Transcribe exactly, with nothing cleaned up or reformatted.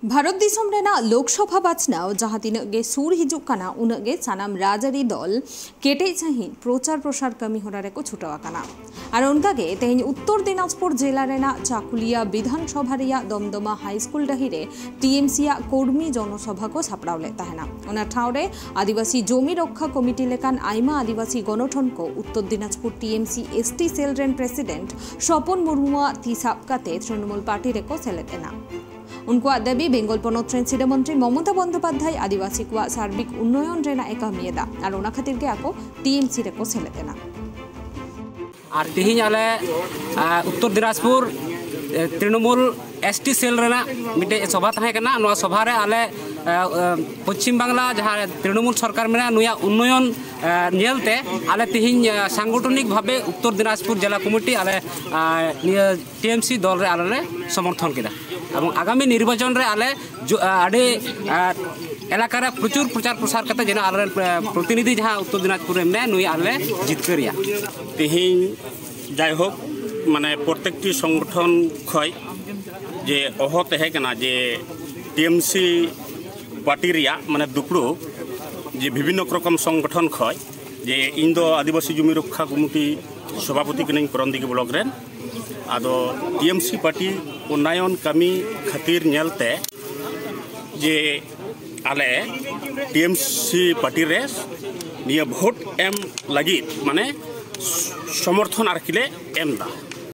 ᱵᱷᱟᱨᱚᱛ ᱫᱤᱥᱚᱢ ᱨᱮᱱᱟᱜ ᱞᱳᱠᱥᱚᱵᱷᱟ ᱵᱟᱪᱷᱱᱟᱣ ᱡᱟᱦᱟᱸ ᱛᱤᱱᱟᱹᱜ ᱜᱮ ᱥᱩᱨ ᱦᱤᱡᱩᱜ ᱠᱟᱱᱟ, ᱩᱱᱟᱹᱜ ᱜᱮ ᱥᱟᱱᱟᱢ ᱨᱟᱡᱽᱟᱹᱨᱤ ᱫᱚᱞ ᱠᱮᱴᱮᱡ ᱥᱟᱹᱦᱤᱡ ᱯᱨᱚᱪᱟᱨ ᱯᱨᱚᱥᱟᱨ ᱠᱟᱹᱢᱤ ᱦᱚᱨᱟ ᱨᱮᱠᱚ ᱪᱷᱩᱴᱟᱹᱣ ᱟᱠᱟᱱᱟ᱾ ᱟᱨ ᱚᱱᱠᱟᱜᱮ ᱛᱮᱦᱮᱧ ᱩᱛᱛᱚᱨ ᱫᱤᱱᱟᱡᱽᱯᱩᱨ ᱡᱮᱞᱟ ᱨᱮᱱᱟᱜ ᱪᱟᱠᱩᱞᱤᱭᱟ ᱵᱤᱫᱷᱟᱱ ᱥᱚᱵᱷᱟ ᱨᱮᱭᱟᱜ ᱫᱚᱢᱫᱚᱢᱟ ᱦᱟᱭ ᱥᱠᱩᱞ ᱰᱟᱹᱦᱤ ᱨᱮ ᱴᱤᱮᱢᱥᱤ ᱟᱜ ᱠᱚᱨᱢᱤ ᱡᱚᱱᱚᱥᱚᱵᱷᱟ ᱠᱚ ᱥᱟᱯᱲᱟᱣ ᱞᱮᱫ ᱛᱟᱦᱮᱱᱟ᱾ ᱚᱱᱟ ᱴᱷᱟᱶ ᱨᱮ ᱟᱹᱫᱤᱵᱟᱹᱥᱤ ᱡᱚᱢᱤ ᱨᱚᱠᱠᱷᱟ ᱠᱚᱢᱤᱴᱤ ᱞᱮᱠᱟᱱ ᱟᱭᱢᱟ ᱟᱹᱫᱤᱵᱟᱹᱥᱤ ᱜᱚᱱᱚᱴᱷᱚᱱ ᱠᱚ ᱩᱛᱛᱚᱨ ᱫᱤᱱᱟᱡᱽᱯᱩᱨ ᱴᱤᱮᱢᱥᱤ ᱮᱥᱴᱤ ᱥᱮᱞ ᱨᱮᱱ ᱯᱨᱮᱥᱤᱰᱮᱱᱴ ᱥᱚᱯᱚᱱ ᱢᱩᱨᱢᱩᱣᱟᱜ ᱛᱤ ᱥᱟᱵ ᱠᱟᱛᱮ ᱛᱨᱤᱱᱢᱩᱞ ᱯᱟᱨᱴᱤ ᱨᱮᱠᱚ ᱥᱮᱞᱮᱫ ᱮᱱᱟ᱾ ᱩᱱᱠᱩᱣᱟᱜ ᱫᱟᱹᱵᱤ, ᱵᱮᱝᱜᱚᱞ ᱯᱚᱱᱚᱛ ᱨᱮᱱ ᱥᱤᱨᱟᱹ ᱢᱚᱱᱛᱨᱤ ᱢᱚᱢᱚᱛᱟ ᱵᱚᱱᱫᱳᱯᱟᱫᱽᱫᱷᱟᱭ ᱟᱹᱫᱤᱵᱟᱹᱥᱤ ᱠᱚᱣᱟᱜ ᱥᱟᱨᱵᱤᱠ ᱩᱱᱱᱚᱭᱚᱱ ᱨᱮᱱᱟᱜ ᱮ ᱠᱟᱹᱢᱤᱭᱮᱫᱟ ᱟᱨ ᱚᱱᱟ ᱠᱷᱟᱹᱛᱤᱨ ᱜᱮ ᱟᱠᱚ ᱴᱤᱮᱢᱥᱤ ᱨᱮᱠᱚ ᱥᱮᱞᱮᱫ ᱮᱱᱟ᱾ ᱟᱨ ᱛᱤᱦᱤᱧ ᱟᱞᱮ ᱟᱨ ᱩᱛᱛᱚᱨ ᱫᱤᱱᱟᱡᱽᱯᱩᱨ ᱮ, ᱛᱨᱤᱱᱢᱩᱞ ᱮᱥᱴᱤ ᱥᱮᱞ ᱨᱮᱱᱟᱜ ᱢᱤᱫᱴᱮᱡ ᱥᱚᱵᱷᱟ ᱛᱟᱦᱮᱸ ᱠᱟᱱᱟ᱾ ᱱᱚᱣᱟ ᱥᱚᱵᱷᱟ ᱨᱮ ᱟᱞᱮ ᱮ, ᱮ, ᱯᱚᱪᱷᱤᱢ ᱵᱟᱝᱞᱟ ᱡᱟᱦᱟᱸ ᱛᱨᱤᱱᱢᱩᱞ ᱥᱚᱨᱠᱟᱨ ᱢᱮᱱᱟᱜᱼᱟ, ᱱᱩᱭᱟᱜ ᱩᱱᱱᱚᱭᱚᱱ ᱮ, ᱧᱮᱞᱛᱮ ᱟᱞᱮ ᱛᱤᱦᱤᱧ ᱮ, ᱥᱟᱝᱜᱚᱴᱷᱚᱱᱤᱠ ᱵᱷᱟᱵᱮ ᱩᱛᱛᱚᱨ ᱫᱤᱱᱟᱡᱽᱯᱩᱨ ᱡᱮᱞᱟ ᱠᱚᱢᱤᱴᱤ ᱟᱞᱮ ᱮ, ᱱᱤᱭᱟᱹ ᱴᱤᱮᱢᱥᱤ ᱫᱚᱞ ᱨᱮ ᱟᱞᱮ ᱞᱮ ᱥᱚᱢᱚᱨᱛᱷᱚᱱ ᱠᱮᱫᱟ᱾ ᱮᱵᱚᱝ ᱟᱜᱟᱢᱤ ᱱᱤᱨᱵᱟᱪᱚᱱ ᱨᱮ ᱟᱞᱮ ᱡᱚ- ᱟ, ᱟᱹᱰᱤ ᱟ, ᱮᱞᱟᱠᱟ ᱨᱮ ᱯᱨᱚᱪᱩᱨ ᱯᱨᱚᱪᱟᱨ ᱯᱨᱚᱥᱟᱨ ᱠᱟᱛᱮ ᱡᱮᱱᱚ ᱟᱞᱮᱨᱮᱱ ᱮ, ᱯᱨᱚᱛᱤᱱᱤᱫᱷᱤ ᱡᱟᱦᱟᱸ ᱩᱛᱛᱚᱨ ᱫᱤᱱᱟᱡᱽᱯᱩᱨ ᱨᱮ ᱢᱮᱱᱟᱭᱟ, ᱱᱩᱭ ᱟᱞᱮ ᱞᱮ ᱡᱤᱛᱠᱟᱹᱨᱮᱭᱟ᱾ ᱛᱮᱦᱮᱧ ᱡᱟᱭᱦᱳᱠ, ᱢᱟᱱᱮ ᱯᱨᱚᱛᱮᱠᱴᱤ ᱥᱚᱝᱜᱚᱴᱷᱚᱱ ᱠᱷᱚᱡ ᱡᱮ ᱚᱦᱚ ᱛᱟᱦᱮᱸ ᱠᱟᱱᱟ ᱡᱮ ᱴᱤᱮᱢᱥᱤ ᱯᱟᱨᱴᱤ ᱨᱮᱭᱟᱜ ᱢᱟᱱᱮ ᱫᱩᱯᱲᱩᱵ ᱡᱮ ᱵᱤᱵᱷᱤᱱᱱᱚ ᱨᱚᱠᱚᱢ ᱥᱚᱝᱜᱚᱴᱷᱚᱱ ᱠᱷᱚᱡ ᱡᱮ ᱤᱧ ᱫᱚ ᱟᱹᱫᱤᱵᱟᱹᱥᱤ ᱡᱩᱢᱤ ᱨᱚᱠᱠᱷᱟ ᱠᱚᱢᱤᱴᱤ ᱥᱚᱵᱷᱟᱯᱚᱛᱤ ᱠᱟᱹᱱᱟᱹᱧ ᱠᱚᱨᱚᱱᱫᱤᱜᱷᱤ ᱵᱞᱚᱠ ᱨᱮᱱ᱾ ᱟᱫᱚ ᱴᱤᱮᱢᱥᱤ ᱯᱟᱨᱴᱤ ᱩᱱᱱᱟᱭᱚᱱ ᱠᱟᱹᱢᱤ ᱠᱷᱟᱹᱛᱤᱨ ᱧᱮᱞᱛᱮ ᱡᱮ ᱟᱞᱮ ᱴᱤᱮᱢᱥᱤ ᱯᱟᱨᱴᱤ ᱨᱮ ᱱᱤᱭᱟᱹ ᱵᱷᱳᱴ ᱮᱢ ᱞᱟᱹᱜᱤᱫ ᱢᱟᱱᱮ ᱥᱚᱢᱚᱨᱛᱷᱚᱱ ᱟᱨᱠᱤ ᱞᱮ ᱮᱢ ᱮᱫᱟ᱾